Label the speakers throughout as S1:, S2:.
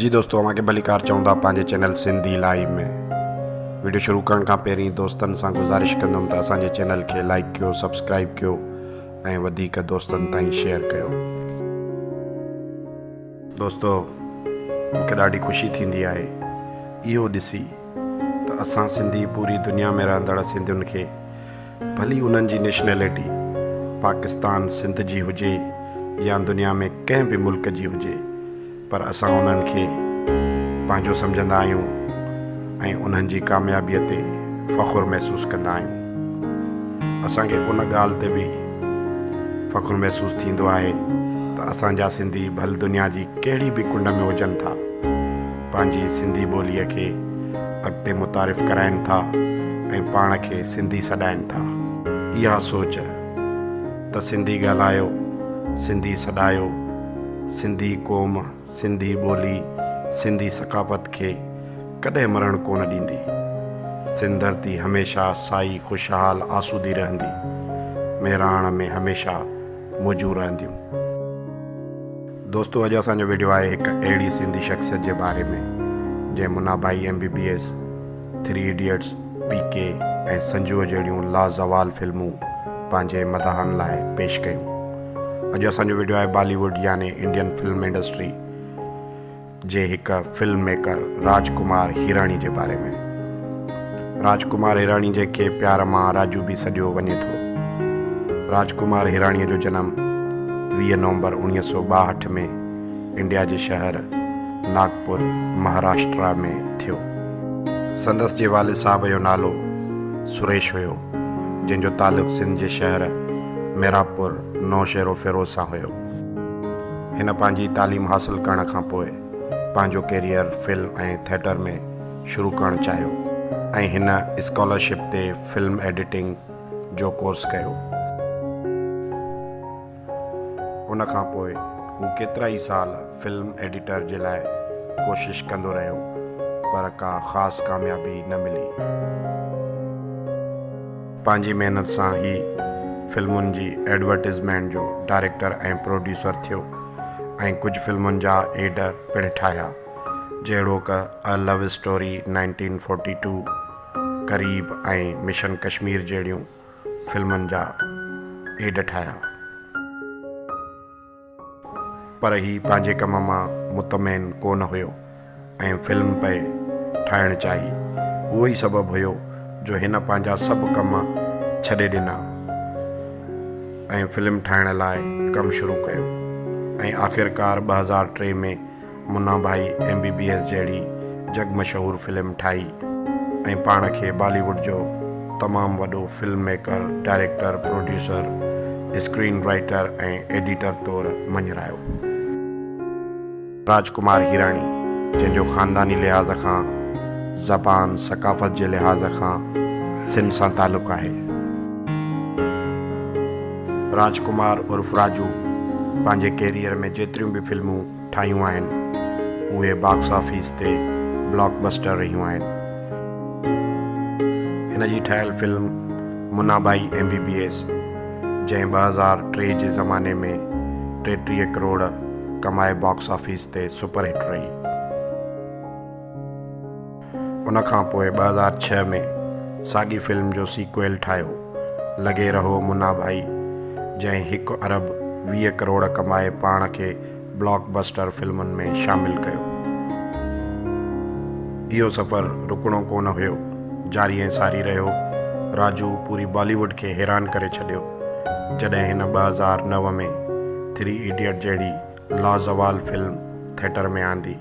S1: جي دوستو اوهان کي ڀليڪار چئون ٿا پنهنجي چينل سنڌي لائيو ۾ ويڊيو شروع ڪرڻ کان پهرين دوستن سان گذارش ڪندم ته اسان جي چينل کي لائيڪ ڪيو سبسڪرائيب ڪيو ۽ وڌيڪ دوستن تائين شيئر ڪيو. دوستو مون کي ڏاڍي خوشي ٿيندي آهي اهو ڏسي ته اسان سنڌي پوري دنيا ۾ رهندڙ سنڌين کي ڀلي انهن جي نيشنلٽي پاڪستان سنڌ جي هجي يا دنيا ۾ ڪنهن به ملڪ جي هجي پر اسان انهن کي پنهنجو سمجهندا آهيون ۽ انهن جي ڪاميابي تي فخر محسوس ڪندا آهيون. اسان کي ان ڳالهه تي به فخر محسوس ٿيندو آهي ته اسان جا سنڌي ڀل دنيا جي ڪهڙي به ڪنڊ ۾ هجن ٿا پنهنجي سنڌي ٻوليء کي اڳتي متعارف ڪرائين ٿا ۽ پاڻ کي سنڌي سڏائين ٿا. اها سوچ ته سنڌي ڳالهايو، سنڌي سڏايو، سنڌي قوم، سنڌي ٻولي، سنڌي ثقافت کي ڪڏهن مرڻ ڪونه ڏيندي. سنڌ ڌرتي هميشه سائي، خوشحال، آسودي رهندي. مهراڻ ۾ هميشه موجون رهنديون. دوستو اڄ اسان جو وڊيو آهي هڪ اهڙي سنڌي شخصيت جي باري ۾ جنهن Munna Bhai M B B S, three idiots, P K ۽ سنجوء جهڙيون لازوال فلمون پنهنجي مداحن لاء پيش ڪيون. اڄ اسان جو وڊيو آهي بالي ووڊ يعني انڊين فلم انڊسٽري جي هڪ فلم ميڪر راج ڪمار هيراڻي جي باري ۾. راج ڪمار هيراڻي جنهن کي پيار مان راجو به سڏيو وڃي ٿو. راج ڪمار هيراڻي جو جنم 20 نومبر 1962 ۾ انڊيا جي شهر ناگپور مهاراشٽرا ۾ ٿيو. سندس جي والد صاحب جو نالو سريش هيو جنهن جو تعلق سنڌ جي شهر ميرابپور نوشهروفيروز سان هيو. هن پنهنجي تعليم حاصل ڪرڻ کان پوء پنهنجو ڪيريئر فلم ۽ ٿيٽر ۾ شروع ڪرڻ چاهيو ۽ هن اسڪالرشپ تي فلم ايڊيٽنگ جو ڪورس ڪيو. ان کان پوء هو ڪيترائي سال فلم ايڊيٽر جي لاء ڪوشش ڪندو رهيو پر ڪا خاص ڪاميابي نه ملي. پنهنجي محنت سان هي فلمن جي ايڊورٽيزمينٽ جو ڊائريڪٽر ۽ پروڊيوسر ٿيو ۽ ڪجهه فلمن جا ايڊ پڻ ٺاهيا جهڙوڪ A love story 1942، قريب ۽ مشن ڪشمير جهڙيون فلمن جا ايڊ ٺاهيا. پر هي پنهنجي ڪم مان مطمئن ڪو نه هيو ۽ فلم پئي ٺاهڻ چاهي. اهو ئي سبب هيو جو هن پنهنجا سڀ ڪم ڇڏي ڏنا ۽ فلم ٺاهڻ لاء ڪم شروع ڪيو ۽ آخرڪار 2003 ۾ Munna Bhai M B B S جهڙي جڳ مشهور فلم ٺاهي ۽ پاڻ کي بالي ووڊ جو تمام وڏو film maker, director, producer, screen writer ۽ editor طور مڃرايو. راج ڪمار هيراڻي جنهن جو خانداني لحاظ کان زبان، ثقافت جي لحاظ کان سنڌ سان تعلق آهي. راج ڪمار عرف راجو پنهنجي ڪيريئر ۾ جيتريون به فلمون ٺاهيون آهن اهي باڪس آفيس تي بلاڪ بسٽر رهيون آهن. هن جي ٺاهيل film Munna Bhai M B B S جنهن 2003 جي زماني ۾ 33 ڪروڙ ڪمائي باڪس آفيس تي سپر هٽ رهي. ان کان پوء 2006 ۾ ساڳي فلم جو سيڪوئل ٺاهيو لڳي رهو منا ڀائي جنهن هڪ ارب 20 ڪروڙ ڪمائي پاڻ کي بلاڪ بسٽر فلمن ۾ شامل ڪيو. اهو سفر رڪڻو ڪونه هيو، جاري ۽ ساري رهيو. راجو پوري بالي ووڊ کي حيران ڪري ڇڏيو، جڏهن هن 2009 ۾ ٿري ايڊيٽ جهڙي لازوال فلم ٿيٽر ۾ آندي.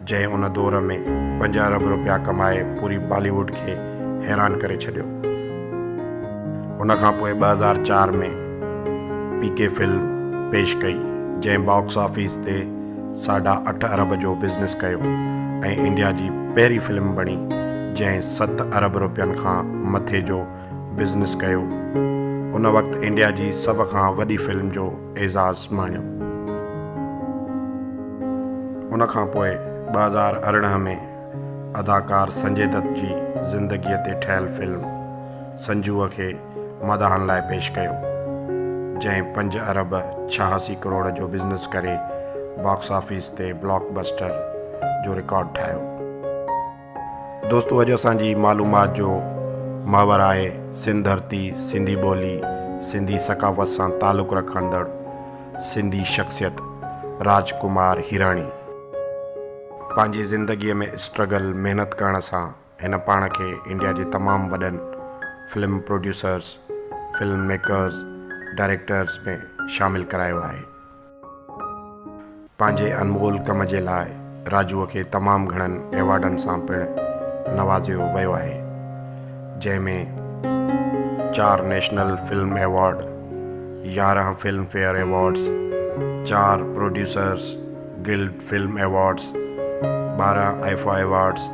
S1: جنهن ان دور ۾ پنج ارب رپيا ڪمائي پوري بالي ووڊ کي حيران ڪري ڇڏيو. ان کان پوء 2004 ۾ پي ڪي فلم پيش ڪئي جنهن باڪس آفيس تي ساڍا اٺ ارب جو بزنس ڪيو ۽ انڊيا جي پهرين فلم بڻي جنهن ست ارب رپين کان مٿي جو بزنس ڪيو. ان وقت انڊيا جي سڀ کان وڏي فلم جو اعزاز ماڻيو. ان کان پوء 2018 ۾ اداڪار سنجي دت جي زندگيء تي ٺهيل فلم سنجوء کي مداحن لاء پيش ڪيو، جنهن پنج ارب 86 ڪروڙ جو بزنس ڪري باڪس آفيس تي بلاڪ بسٽر جو رڪارڊ ٺاهيو. دوستو اڄ اسان جي معلومات جو محور آهي سنڌ ڌرتي، سنڌي ٻولي، سنڌي ثقافت سان تعلق رکندڙ سنڌي شخصيت راج ڪمار هيراڻي. پنهنجي زندگيء ۾ اسٽرگل محنت ڪرڻ سان هن پاڻ کي انڊيا جي تمام وڏن film producers, film makers, directors ۾ شامل ڪرايو آهي. پنهنجي انمول ڪم جي لاء راجوء کي تمام گهڻن ايوارڊن سان پڻ نوازيو ويو آهي، جنهن ۾. چار national film award, 11 Filmfare awards, چار producers guild film awards, 12 IIFA awards,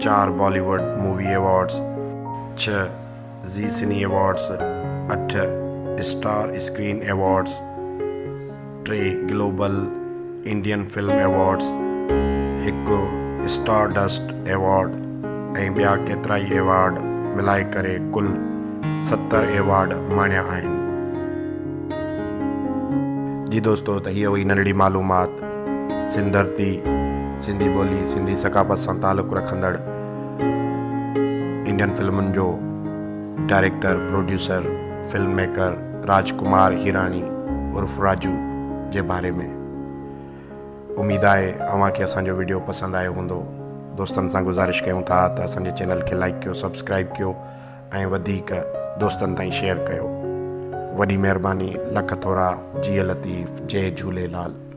S1: چار بالي ووڊ مووي ايوارڊز، ڇهه زي سني ايوارڊز، اٺ اسٽار اسڪرين ايوارڊز، ٽي گلوبل انڊين فلم ايوارڊز، هڪ اسٽار ڊسٽ ايوارڊ ۽ ٻيا ڪيترائي ايوارڊ ملائي ڪري ڪل 70 ايوارڊ ماڻيا آهن. جي دوستو ته هيء هئي ننڍڙي معلومات سنڌ ڌرتي، سنڌي ٻولي، سنڌي ثقافت سان تعلق رکندڙ انڊين فلمن جو director, producer, film maker Raj Kumar Hirani عرف راجو جي باري ۾. اميد آهي اوهان کي اسان جو وڊيو پسند آيو هوندو. دوستن سان گذارش ڪيون ٿا ته اسان جي چينل کي لائيڪ ڪيو، سبسڪرائيب ڪيو ۽ وڌيڪ دوستن تائين شيئر ڪيو. وڏي مهرباني لک ٿورا جيئي لطيف جئي جهوليلال.